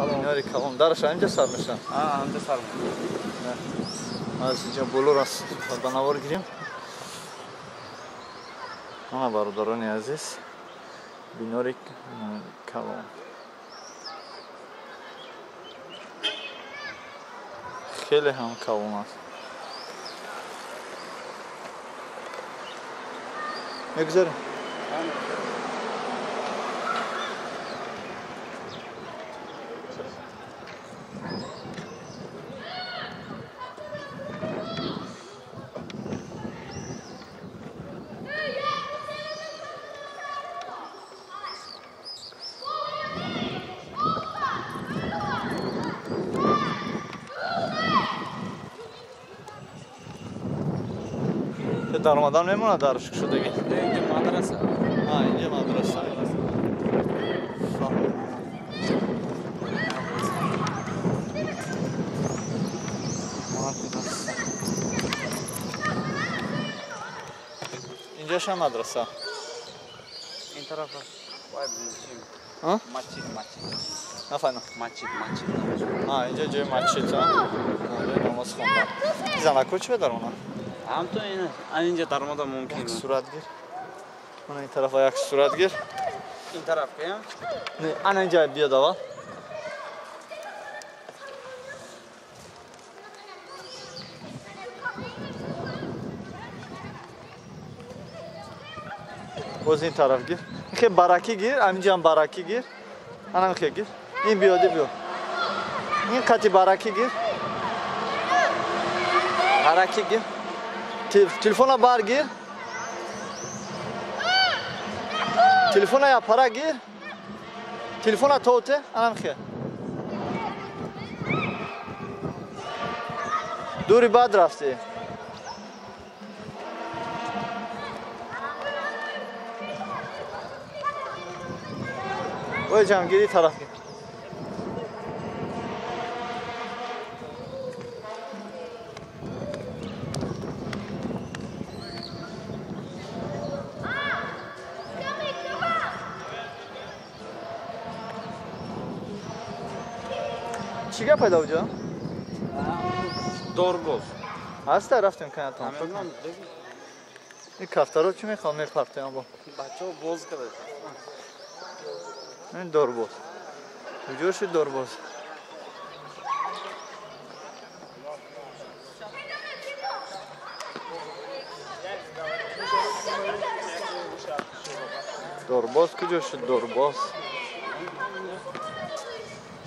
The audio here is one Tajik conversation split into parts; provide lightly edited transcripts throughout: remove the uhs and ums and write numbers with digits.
Бинори калон. Дараш инҷа сар мешавад? Инҷа сар мешавад. Аз инҷа боло раст ба навор гирем. Мана бародарони азиз, бинори калон. Хеле ҳам калон аст. Мегузарем. Даромадан мемонад дарш шудагӣ? Инҷа мадраса. Инҷа мадраса. Инҷаша мадраса. Ин тараф масҷид, масҷид. Нафаҳмидам. Масҷид, масҷид. Инҷа ҷои масҷид, ҷои намоз хондан. Занако чӣ даромад? Ҳам то ин инҷа даромада мумкин. Як сурат гир. Ана ин тарафа як сурат гир. Ин тараф ки? Не, ана инҷа биёд аввал. Боз ин тараф гир. Хе баракӣ гир, ҳаминҷа ҳам баракӣ гир. Ана хе гир. Ин биёди биё. Ин қати баракӣ гир. Баракӣ гир. Телефона баргир. Телефона я пара гир. Телефона тоте, анам хе. Дури бад рафти. Ой ҷамгири тараф гир. Чӣ гап пайдо буҷо? Дорбоз. Ҳаста рафтем кана тамошо кунем. Ин кафтаро чӣ мехоҳам мепартоям бо? Бачаҳо боз карда. Ин дорбоз. Куҷо шуд дорбоз? Дорбоз куҷо шуд дорбоз?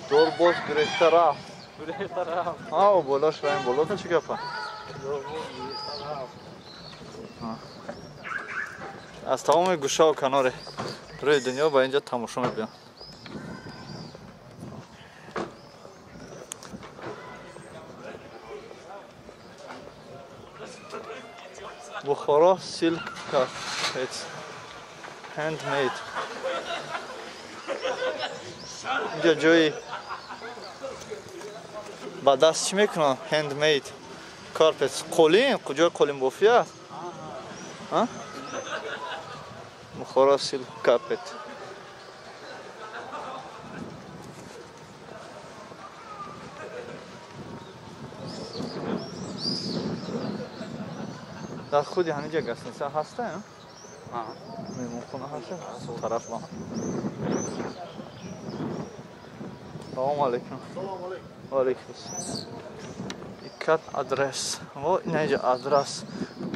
Дорбоз гурехта рафт. Гурехта рафт. Болош ва ин боло чӣ гапа? Аз тамоми гӯшаву канори рӯи дунё ба инҷа тамошо мебиёнд. Бухоро Silk Carpets Handmade. Инҷа ҷои ба даст чӣ мекунанд? Handmade carpets. Қолин? Ҷои қолинбофӣ аст? Бухоро Silk Carpet. Дар худи ҳаминҷа гостиница ҳаста? Меҳмонхона ҳаста? Тараф ба. Салом алейкум. Ва алейкум ассалом. Икат адрес. Во инҷа адрес.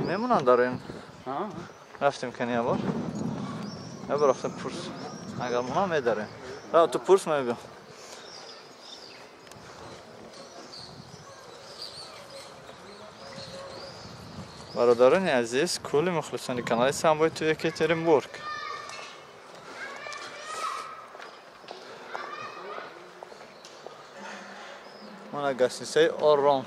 Мемонанд дар ин. Рафтем кани ябор. Ябор рафтем пурс. Агар монам медарем. Ра ту пурс мебиям. Бародарони азиз, кулли мухлисони канали Самбои ту Екатеринбург. Мана гостиницаи Ором.